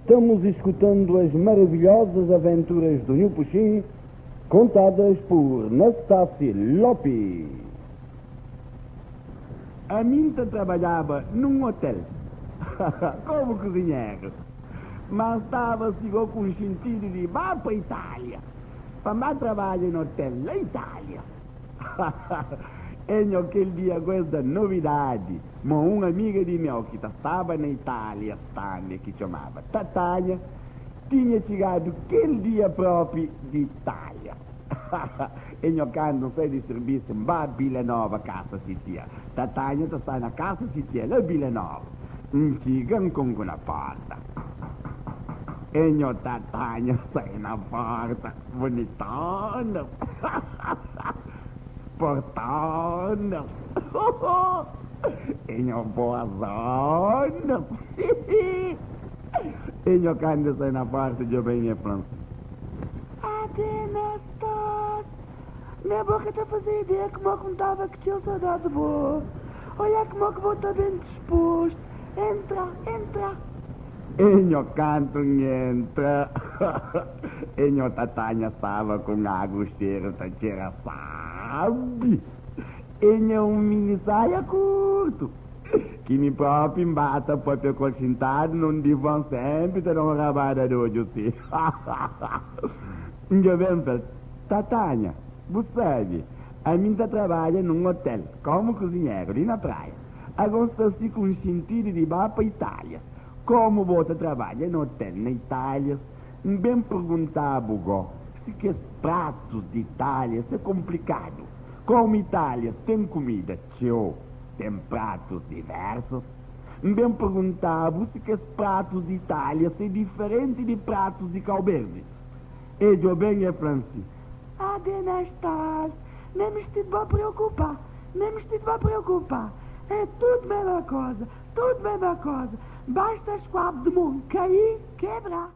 Estamos escutando as maravilhosas aventuras do Nhu Puxim, contadas por Nastassi Lopes. Ami N ta trabadjaba nun otel komu kuzinheru, ma N staba sigo ku un xintidu di ba pa Itália pa N ba trabadja na otel la Itália. Enho kel dia go es da novidadi ma un amiga di meu ki ta staba na Itália tambe ki txomaba Tatanha tinha txigadu kel dia propi di Itália. Enho kandu N sai di sirbisu N ba Bila Nova kasa si tia. Tatanha ta sta na kasa si tia la Bila Nova. N txiga N konku na porta. Enho Tatanha sai na porta. Bonitona Portona Enho boazona Enho kanda sai na porta djoben e fla-m si. Adenas tos Nha boka ta faze ideia kmo ku N tava ku txeu sodad di bo Olha kmo ku bo ta ben dispost Entra, entra. Enho kantu N entra, enho Tatanha staba ku un agu xeru ta txera sabi. Enho un mini saia kurtu, ki mi propi N ba ta papia ku el xintadu na un divon senpri ta da un rabada di odju si. N djobe N fla-l, Tatanha, bu sabe, ami N ta trabadja nun otel komu kuzinheru li na praia. Ago N sta si ku un xintidu di ba pa Itália. Komu bo ta trabadja na otel na Itália, N ben pergunta-bu go si kes pratus di Itália se konplikadu. Komu Itália ten kumida txeu, ten pratus diversus, N ben pergunta-bu si kes pratus di Itália se diferenti di pratus di Kauberdi. E djobe-m e fla-m si. Adenas-tas, N misti bo preokupa, N misti bo preokupa, é tudu mesma koza. Tudu mesma koza, basta squab de mon caí, quebra.